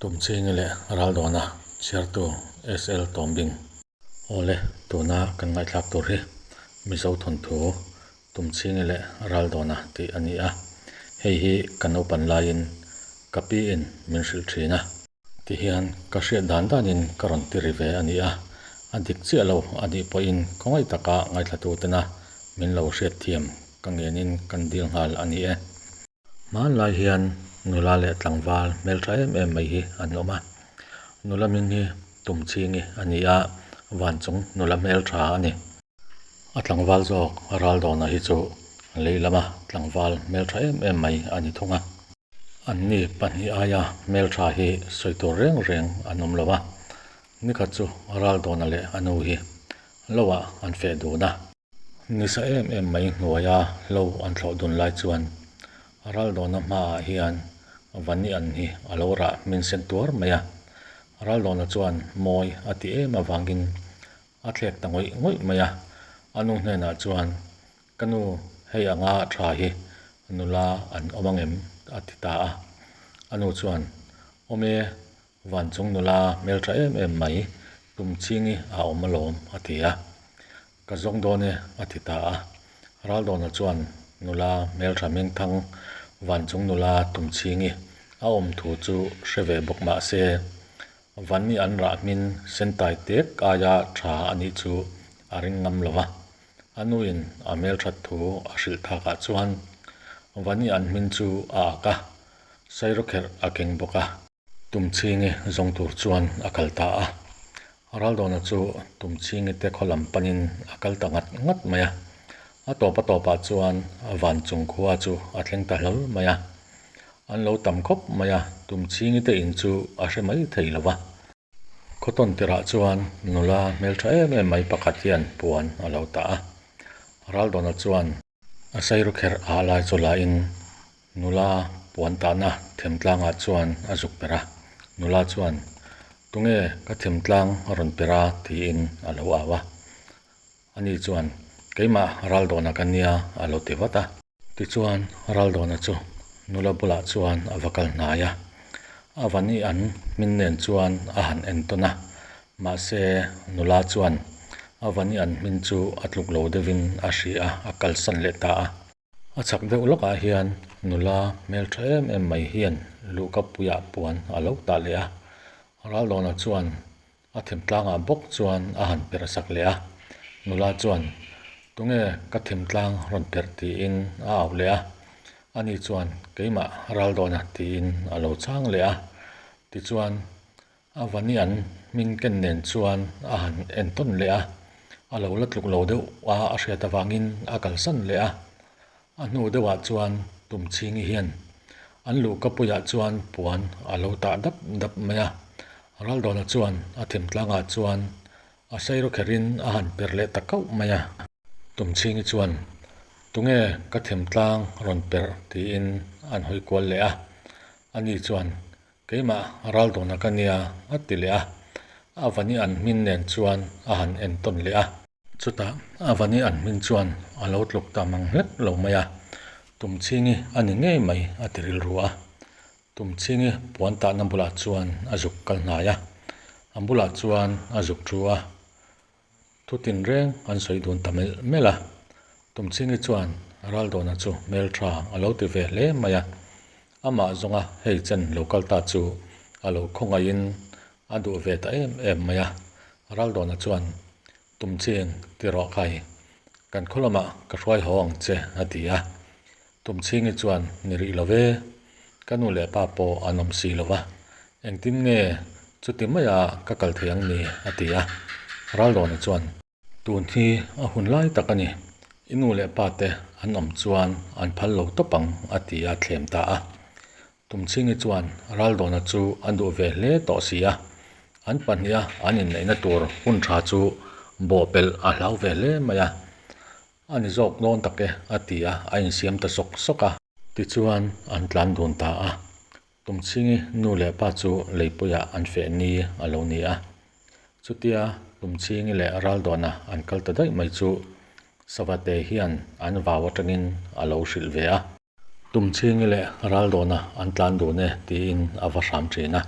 Tumchhingi leh Raldawna chhiartu SL Tawmbing. Awle, tuna kan ngaihthlak tur hi Mizo thawnthu Tumchhingi leh Raldawna tih a ni a. Hei hi ka naupan laiin ka piin min hrilh thin a. Tihian ka hriat dan danin ka rawn ti ri ve a ni a, a dik chiah lo a nih pawhin khawngaih taka ngaithlatutena min lo hriatthiam ka ngenin kan dil nghal a ni e. Hmanlai hian nula leh tlangval hmeltha em em mai hi an awm a, nula hming hi Tumchhingi a ni a, Vanchung nula hmeltha a ni. A tlangval zawk Raldawna hi chu lei lama tlangval hmeltha em em mai a ni thung a. Anni pahnih aia hmeltha hi sawi tur reng reng an awm lo a, nikhat chu Raldawna leh a nu hi loah an feh dun a. Nisa em em mai hnuaia hlo an thlawh dun lai chuan Raldawna hmaah hian Vani an hi a lo rah hmin sen tuar mai a. Raldawna chuan mawi a ti em avangin a thlek ta ngawih ngawih mai a. A nu hnenah chuan, Ka nu, hei anga tha hi nula an awm ang em? a ti ta a. A nu chuan, Awm e, Van chung nula hmeltha em em mai, tum chhingi a awm alawm, a ti a. Ka zawng dawn e, a ti ta a. Raldawna chuan nula hmeltha hmingthang van chung nula tum chhingi a awm thu chu hre ve bawk mah se, Vani an rah hmin sentai tek aia tha a nih chu a ring ngam lo va. A nuin a hmelthat thu a hrilh thakah chuan Vani an hmin chu a ak a, sairawkherh a keng bawk a. Tumchhingi zawng tur chuan a kal ta a. Raldawna chu Tumchhingi te khaw lam panin a kal ta ngat ngat mai a. A tawp a tawpah chuan van chung khua chu a thleng ta hlawl mai a. An lo tam khawp mai a, Tumchhingi te in chu a hre mai thei lo va. Khawtawn tirah chuan nula hmeltha em em mai pakhat hian puan a lo tah a. Raldawna chuan. A sairu kherh ah lai chu lahin nula puan tahna themtlangah chuan a zuk per a, nula chuan, Tunge ka themtlang a rawn per a? tiin a lo au a. Ani chuan, Keimah Raldawna ka nia a lo ti vat a. Tichuan Raldawna chu nula bulah chuan a va kal hnai a, a vani an hmin nen chuan a han en tawn a, Mahse, nula chuan a vani an hmin chu a tluk lo deuhin a hri a, a kalsan leh ta a. A chhak deuh lawkah hian nula hmeltha em em mai hian luhkapuiah puan a lo tah leh a. Raldawna chuan a thimtlangah bawk chuan a han perh sak leh a. Nula chuan, Tunge ka thimtlang rawn perh tiin a au leh a. Ani chuan, Keimah Raldawna tiin a lo chhang leh a. Tichuan, A vani an hming ken nen chuan a han en tawn leh a, a lo la tluk lo deuh a a hriat avangin a kalsan leh a. A hnu deuhah chuan Tumchhingi hian an luhkapuiah chuan puan a lo tah dap dap mai a. Raldawna chuan a thimtlangah chuan a sairu kherin a han per leh ta kauh mai a. Tumchhingi chuan, Tunge ka thimtlang rawn perh? tiin an hawi kual leh a. Ani chuan, Keimah Raldawna ka nia a ti leh a, a vani an hmin nen chuan a han en tawn leh a. Chutah a vani an hmin chuan a lo tluk ta mang hlek lo mai a, Tumchhingi a ni ngei mai a ti rilru a. Tumchhingi puan tahna bulah chuan a zuk kal hnai a, a bulah chuan a zuk thu a. Thu tinreng an sawi dun ta melh melh a, Tumchhingi chuan Raldawna chu hmeltha a lo ti ve hle mai a, amah zawnga hei chen lo kal ta chu a lo khawngaihin a duh ve ta em em mai a. Raldawna chuan, Tumchhing ti rawh khai, kan khaw lamah ka hruai haw ang che a ti a. Tumchhingi chuan, Ni rih lo ve, ka nu leh pa pawh an awm si lo va, engtin nge chuti maia ka kal thei ang ni? a ti a. Raldawna chuan, Tun hi a hun lai tak a ni, i nu leh pa te an awm chuan an phal lo tawp ang a ti a thlem ta a. Tumchhingi chuan Raldawna chu a duh ve hle tawh si a, an pahniha an inneihna tur hun tha chu bawhpelh a hlau ve hle mai a. A ni zawk dawn tak e, a ti a, a insiam ta sawk sawk a. Tichuan, an tlan dun ta a. Tumchhingi nu leh pa chu leipuiah an feh ni a lo ni a. Chutia Tumchhingi leh Raldawna an kal ta daih mai chu Savate hian an vau atangin a lo hrilh ve a. Tumchhingi leh Raldawna an tlan dun e tiin a va hram thin a.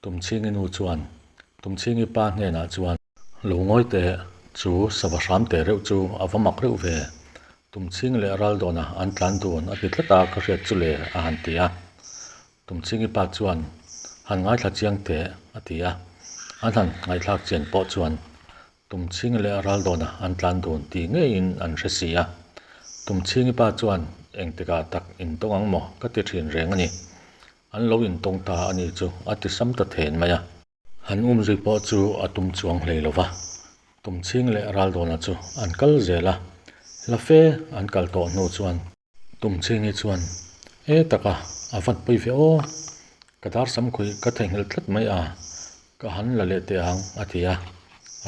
Tumchhingi nu chuan Tumchhingi pa hnenah chuan, Lo ngawi teh, chu sava hram teh reuh chu a va mak reuh ve. Tumchhingi leh Raldawna an tlan dun a ti tlat a ka hriat chu le a han ti a. Tumchhingi pa chuan, Han ngaithla chiang teh a ti a. An han ngaihthlak chian pawh chuan Tumchhingi leh Raldawna an tlan dun tih ngeiin an hre si a. Tumchhingi pa chuan engtikah tak intawng ang maw ka ti thin reng a ni. An lo intawng ta a nih chu a ti sam ta then mai a. Han umzui pawh chu a tum chuang hlei lo va. Tumchhing leh Raldawna chu an kal zel a, hla fe an kal tawh hnu chuan. Tumchhingi chuan, E taka, a vat pawi ve aw. Ka dar sam khuih ka theihnghilh tlat mai a, ka han la leh teh ang, a ti a.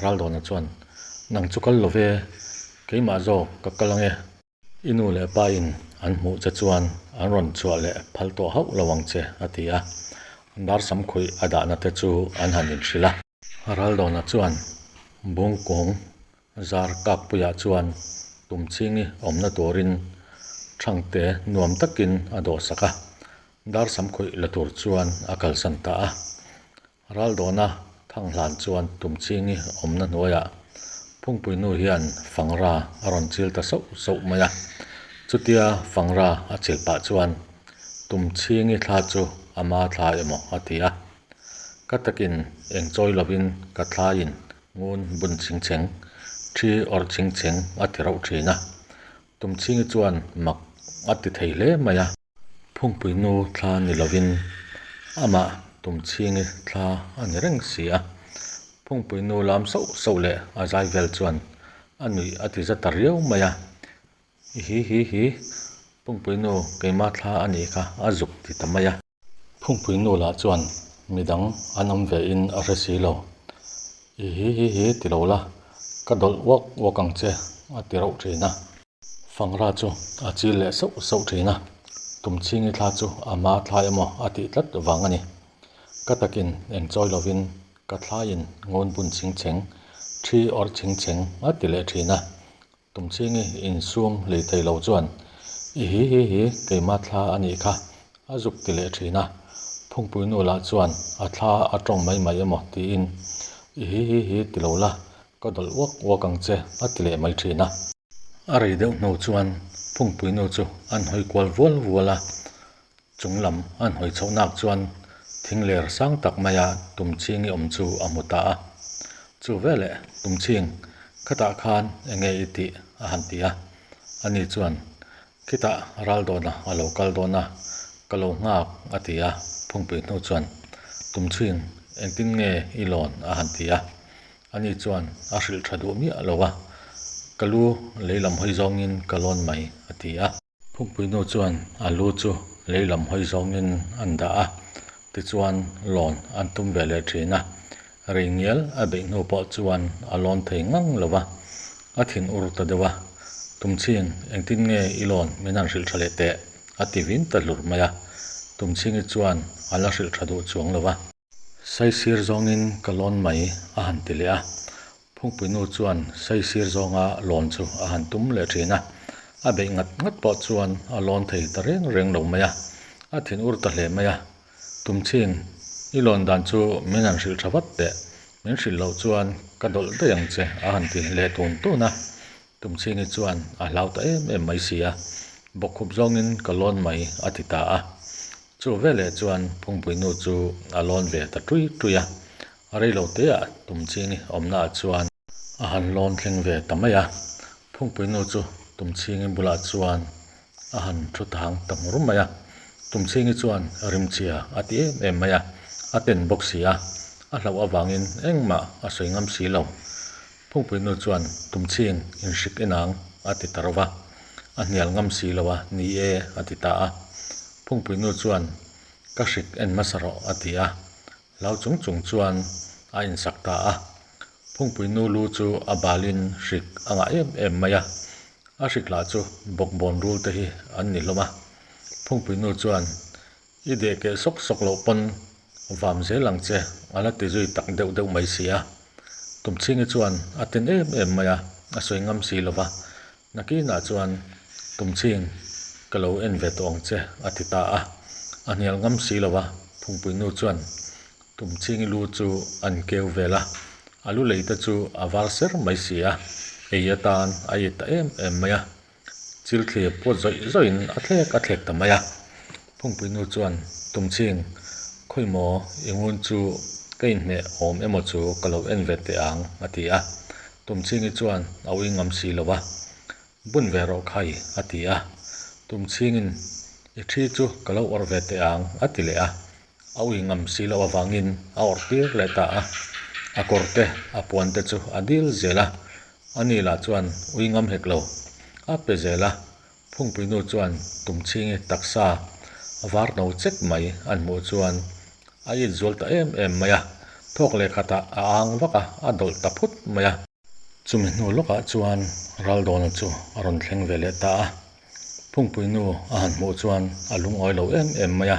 Raldawna chuan, Nang chu kal lo ve, keimah zawk ka kal ang e. I nu leh pa in an hmuh che chuan an rawn chhuah leh phal tawh hauh lo ang che, a ti a. Dar samkhuih a dahna te chu an han inhrilh a. Raldawna chuan Bungkung zar kakpuiah chuan Tumchhingi awmna turin Thangte nuam takin a dawhsak a, dar samkhuih la tur chuan a kalsan ta a. Raldawna thang hlan chuan Tumchhingi awmna hnuaiah Phungpui nu hian fangra a rawn chil ta sauh sauh mai a. Chutia fangra a chil pah chuan Tumchhingi thla chu ama thla emaw a ti a. Ka takin eng chawi lovin ka thlaiin ngun bun ching cheng, thi awrh ching cheng a ti rauh thin a. Tumchhingi chuan mak a ti thei hle mai a. Phungpui nu thla ni lovin amah Tumchhingi thla a ni reng si a. Phungpui nu lam sauh sauh leh a zai vel chuan a nuih a ti za ta riau mai a. I hi hi hi, Phungpui nu keimah thla a nih kha a zuk ti ta mai a. Phungpui nu lah chuan midang an awm ve in a hre si lo. I hi hi hi ti lo la, ka dawlh uak uak ang che a ti rauh thin a. Fangra chu a chil leh sauh sauh thin a, Tumchhingi thla chu a ma thla emaw a tih tlat vang a ni. Ka takin eng chawi lovin ka thlaiin ngawn bun ching cheng, thi awrh ching cheng a ti leh thin a. Tumchhingi insum hlei thei lo chuan, I hi hi hi, keima thla a nih kha, a zuk ti leh thin a. Phungpui nu lah chuan a thla a tawng mai mai emaw tiin, I hi hi hi ti lo la, ka dawlh uak uak ang che a ti leh mai thin a. A rei deuh hnu chuan Phungpui nu chu an hawi kual vual vual a, chung lam an hawi chhoh nak chuan thing ler sang tak maia Tumchhingi awm chu a hmu ta a. Chu veleh Tumchhing, khatah khan enge i tih? a han ti a. Ani chuan, Khitah ral dawna a lo kal dawn a, ka lo nghak a ti a. Phungpui hnu chuan, Tumchhing, engtin nge i lawn? a han ti a. Ani chuan a hrilh tha duh miah lo a, Ka lu lei lam hawi zawngin ka lawn mai, a ti a. Phungpui nu chuan a lu chu lei lam hawi zawngin an dah a, tichuan lawn an tum ve leh thin a. Rei ngial a beih hnu pawh chuan a lawn thei ngang lo va, a thin ur ta deuh a. Tumchhing, engtin nge i lawn min han hrilh tha leh teh? a ti vin ta hlur mai a. Tumchhingi chuan a la hrilh tha duh chuang lo va. Saisir zawngin ka lawn mai a han ti leh a, Phungpui nu chuan saisir zawnga lawn chu a han tum leh thin a, a beih ngat ngat pawh chuan a lawn thei ta reng reng lo mai a, a thin ur ta hle mai a, Tumchhing, i lawn dan chu min han hrilh tha vat teh, min hrilh loh chuan ka dawlh daih ang che a han ti leh tun tun a, Tumchhingi chuan a hlau ta em em mai si a, bawkkhup zawngin ka lawn mai a ti ta a. Chu veleh chuan Phungpui nu chu a lawn ve ta tui tui a, rei lo teah Tumchhingi awmnaah chuan a han lawn thleng ve ta mai a. Phungpui nu chu Tumchhingi bulah chuan a han thu tang ta hmur mai a. Tumchhingi chuan rimchhia a ti em em mai a, a ten bawk si a, a hlauh avangin engmah a sawi ngam si lo. Phungpui nu chuan Tumchhing inhrik inang a ti ta rova, a hnial ngam si lo a, ni e a ti ta a. Phungpui nu chuan Ka hrik en hmasa rawh a ti a, hlau chung chung chuan a insak ta a. Phungpui nu lu chu a balin hrik a ngah em em mai a, a hrik lah chu bawkbawn rul te hi an ni hlawm a. Phungpui nu chuan I deh keh sawk sawk loh pawn vam zel ang che a la ti zui tak deuh deuh mai si a. Tumchhingi chuan a ten em em mai a, a sawi ngam si lo va. Nakinah chuan Tumchhing ka lo en ve tawh ang che a ti ta a. A hnial ngam si lo va, Phungpui nu chuan. Tumchhingi lu chu an keu vel a, a lu lei te chu a var ser mai si a, ei atan a it ta em em mai a. Chil thlir pawt zawih zawihin a thlek a thlek ta mai a. Phungpuinu chuan, Tumchhing, khawi maw i ngun chu ka inhmeh awm emaw chu ka lo en ve teh ang, a ti a. Tumchhingi chuan a ui ngam si lo a. Bun ve rawh khai, a ti a. Tumchhingin, I thi chu ka lo awrh ve teh ang, a ti leh a. A ui ngam si loh avangin a awrh tir leh ta a. A kawr te, a puan te chu a dil zel a. Ani lah chuan ui ngam hek lo. A pe zel a. Phungpuinu chuan Tumchhingi taksa var no chek mai an hmuh chuan a it zual ta em em mai a. Thawk leh khatah a ang vak a, a dawlh ta phut mai a. Chumi hnu lawkah chuan Raldawna chu a rawn thleng ve leh ta a. Phungpuinu a han hmuh chuan a lungawi lo em em mai a,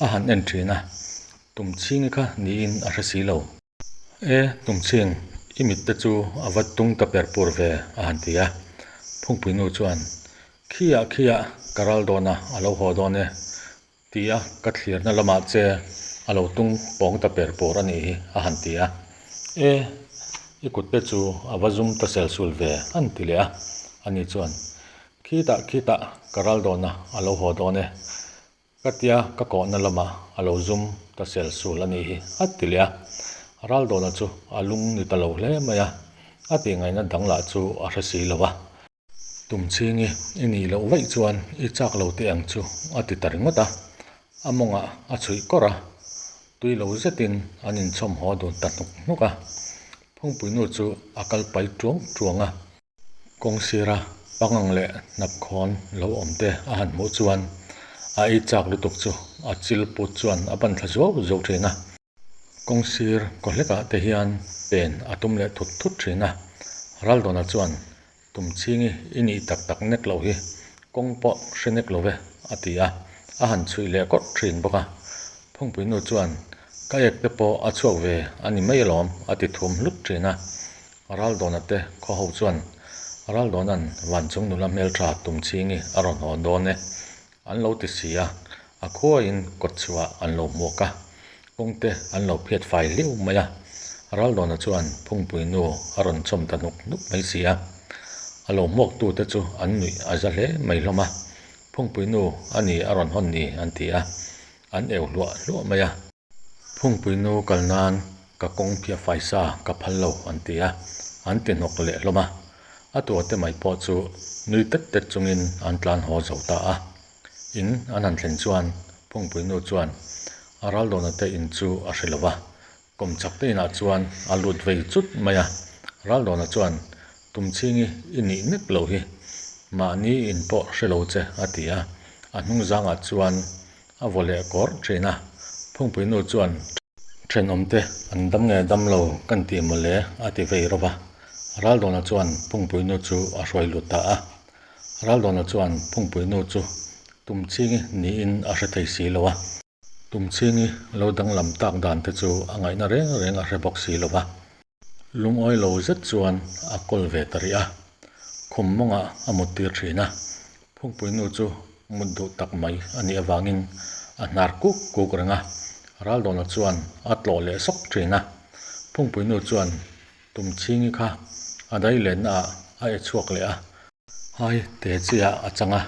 a han en thin a, Tumchhingi kha niin a hre si lo. E, Tumchhing, i mit te chu a va tung ta per pur ve, a han ti a. Phungpuinu chuan, Khiah khiah, ka Raldawna a lo haw dawn e, Tia ka thlirna lamah che a lo tung pawng ta per pur a nih hi, a han ti a. E, i kut te chu a va zum ta sel sul ve, an ti leh a. Ani chuan, Khitah khitah ka ral dawn a, a lo haw dawn e. Ka tia ka kawhna lamah a lo zum ta sel sul a nih hi, a ti leh a. Ral dawna chu a lung ni ta lo hle mai a, a tihngaihna dang lah chu a hre si lo a. Tumchhingi i nih loh vaih chuan i chak lo teh ang chu a ti ta ringawt a, a mawngah a chhuih kawrh a, tui lo zetin an inchhawm haw dun ta hnuk hnuk a. Phungpuinu chu a kal pai tuang tuang a. Kawng sira pangang leh hnapkhawn lo awm te a han hmuh chuan a ei chak lutuk chu a chil put chuan a ban thla zuau zuau thin a. Kawng sir kaw hlekah te hian pen a tum leh thut thut thin a, Raldawna chuan Tumchhingi i nih tak tak nek loh hi kawng pawh hre nek lo ve a ti a, a han chhuih leh kawrh thin bawk a. Phungpuinu chuan Ka ek te pawh a chhuak ve a ni mai alawm a ti thum hlut thin a. Raldawna te khaw ho chuan Raldawna'n Vanchung nula hmeltha Tumchhingi a rawn haw dawn e An lo ti si a, a khuaiin kawt chhuah an lo hmuak a, kawngte an lo phiat fai hliau mai a. Raldawna chuan Phungpui nu a rawn chawm ta hnuk hnuk mai si a, a lo hmuaktute chu an nuih a za hle mai hlawm a. Phungpui nu a ni a rawn hawn ni an ti a, an eu hluah hluah mai a. Phungpui nu kal nan ka kawng phiah fai sa ka phal lo an ti a, an ti hnawk leh hlawm a. A tuate mai pawh chu nui tet tet chungin an tlan haw zo ta a. In an han thlen chuan Phungpui nu chuan a Raldawna te in chu a hre lo va, kawmchak te inah chuan a lut vei chut mai a. Raldawna chuan, Tumchhingi i nih nek loh hi, mahni in pawh hre lo che a ti a, a hnungzangah chuan A vaw leh kawr thin a, Phungpui nu chuan thenawmte an dam nge dam lo kan tih mawle a ti vei rawp a. Raldawna chuan Phungpui nu chu a hruai lut ta a. Raldawna chuan Phungpui nu chu Tumchhingi niin a hre thei si lo a. Tumchhingi lo danglam tak dan te chu a ngaihna reng reng a hre bawk si lo va. Lungawi lo zet chuan a kawl ve ta rih a, khum mawngah a mut tir thin a. Phungpui nu chu mut duh tak mai a nih avangin a hnar kuk kuk reng a, Raldawna chuan a tlawh leh sawk thin a. Phungpui nu chuan Tumchhingi kha a dai lenna ah a e chhuak leh a. Hai te chiah a chang a,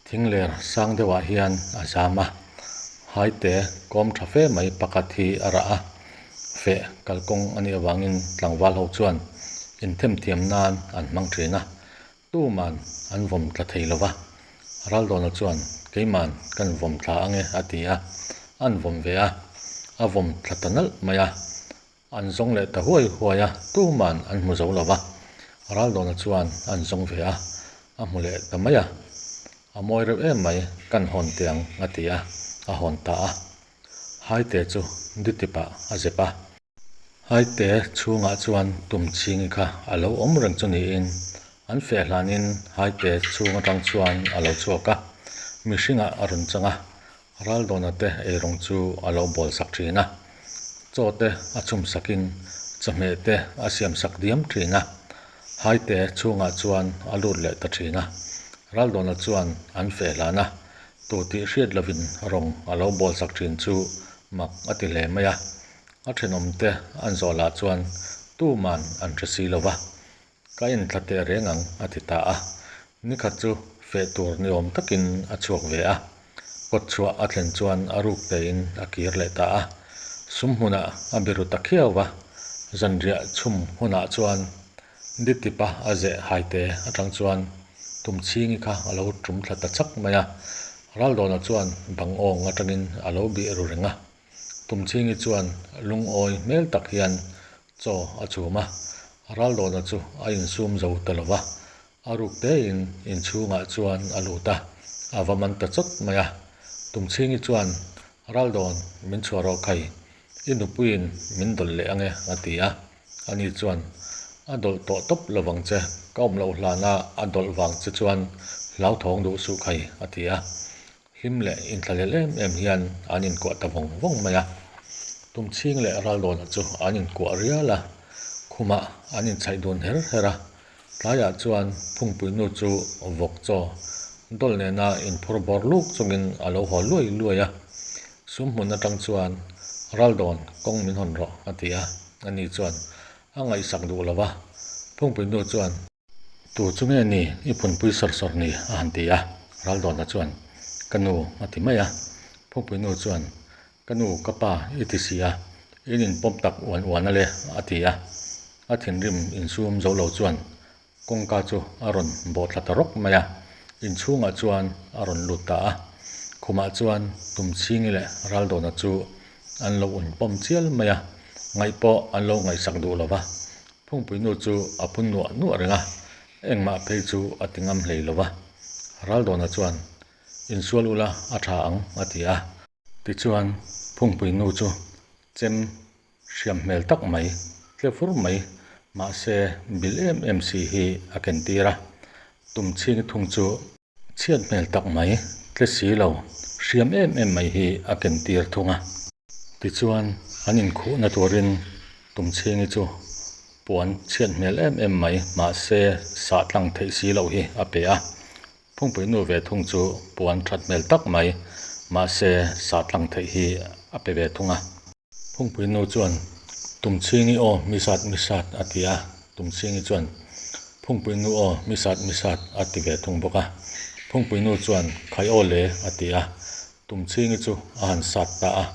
thing ler sang deuhah hian a zam a, haite kawm tha fe mai pakhat hi a rah a, feh kalkawng a nih avangin tlangval ho chuan inthemthiam nan an hmang thin a, tuman an vawm tla thei lo va. Raldawna chuan keiman kan vawm thla ange a ti a, an vawm ve a, a vawm thla ta nalh mai a. An zawng leh ta huai huai a, tuman an hmu zo lo va. Raldawna chuan an zawng ve a, a hmu leh ta mai a. A mawi reuh em mai, kan hawn teh ang a ti a, a hawn ta a. Haite chu ditipah a zep a. Haite chhungah chuan Tumchhingi kha a lo awm reng chu niin an feh hlanin Haite chhung atang chuan a lo chhuak a, mihringah a rawn chang a. Raldawna te eirawng chu a lo bawl sak thin a, chaw te a chhum sakin chawhmeh te a siam sak diam thin a, haite chhungah chuan a lut leh ta thin a. Raldawna chuan an feh hlan a, tu tih hriat lovin rawng a lo bawl sak thin chu mak a ti hle mai a. A thenawmte an zawh lah chuan tuman an hre si lo va. Ka inthla teh reng ang a ti ta a. Nikhat chu feh tur ni awm takin a chhuak ve a. Kawtchhuah a thlen chuan a ruk tein a kir leh ta a. Sum hmunah a biru ta khiau va. Zanriah chhum hunah chuan Ditipa a zeh haite atang chuan Tumchhingi kha a lo tum thla ta chak mai a. Raldawna chuan bang awng atangin a lo bih ru reng a. Tumchhingi chuan lungawi hmel tak hian chaw a chhum a, Raldawna chu a insum zo ta lo va, a ruk tein inchhungah chuan a lut a, a va man ta chawt mai a. Tumchhingi chuan, Raldawn, min chhuah rawh khai, i nupuiin min dawlh leh ange, a ti a. Ani chuan, A dawlh tawh tawp lovang che, ka awm loh hlana a dawlh vang che chuan hlauthawng duh suh khai, a ti a. Hlim leh inthlahlel em em hian an inkuah ta vawng vawng mai a. Tumchhing leh Raldawna chu an inkuah rial a, khumah an inchhaih dun her her a. Tlaiah chuan Phungpuinu chu vawk chaw dawl nena inphur bawr luk chungin a lo haw luai luai a. Sum hmun atang chuan, Raldawn, kawng min hawn rawh, a ti a. Ani chuan a ngaihsak duh lo va. Phungpuinu chuan. Tu chu nge ni i phunpui sawr sawr ni? a han ti a. Raldawna chuan, Ka nu, a ti mai a. Phungpuinu chuan, Ka nu, ka pa i ti si a, in inpawm tak uan uan a le, a ti a. A thinrim insum zo lo chuan kawngka chu a rawn bawh thla ta rawk mai a, inchhungah chuan a rawn lut ta a. Khumah chuan Tumchhingi leh Raldawna chu an lo unpawm chial mai a, ngaih pawh an lo ngaihsak duh lo va. Phungpuinu chu a phun nuah nuah reng a, engmah phei chu a ti ngam hlei lo va. Raldawna chuan, Insual ula a tha ang, a ti a. Tichuan, Phungpuinu chu chem hriam hmel tak mai, tle fur mai, mahse bil em em si hi a ken tir a. Tumchhingi thung chu chhiat hmel tak mai, tle si lo, hriam em em mai hi a ken tir thung a. Tichuan, an inkhuhna turin Tumchhingi chu puan chhiat hmel em em mai, mahse sah tlang theih si loh hi a pe a. Phungpui nu ve thung chu puan that hmel tak mai, mahse sah tlang theih hi a pe ve thung a. Phungpui nu chuan, Tumchhingi aw mi sat mi sat a ti a, Tumchhingi chuan, Phungpui nu aw mi sat mi sat a ti ve thung bawk a. Phungpui nu chuan, Khai aw le a ti a, Tumchhingi chu a han sat ta a,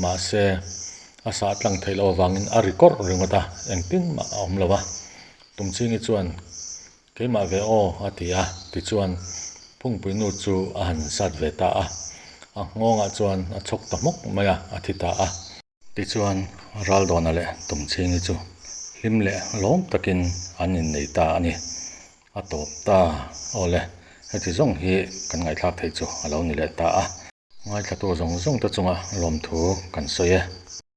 mahse a sah tlang theih loh avangin a ri kawrh ringawt a, engtin mah a awm lo a. Tumchhingi chuan, Keimah ve aw a ti a, tichuan Phungpui nu chu a han sat ve ta a, a nghawngah chuan a chhawk ta hmawk mai a, a thi ta a. Tichuan Raldawna leh Tumchhingi chu hlim leh lawm takin an innei ta a ni. A tawp ta aw le, heti zawng hi kan ngaihthlak theih chu a lo ni leh ta a. Ngaithlatu zawng zawng te chunga lawmthu kan sawi e.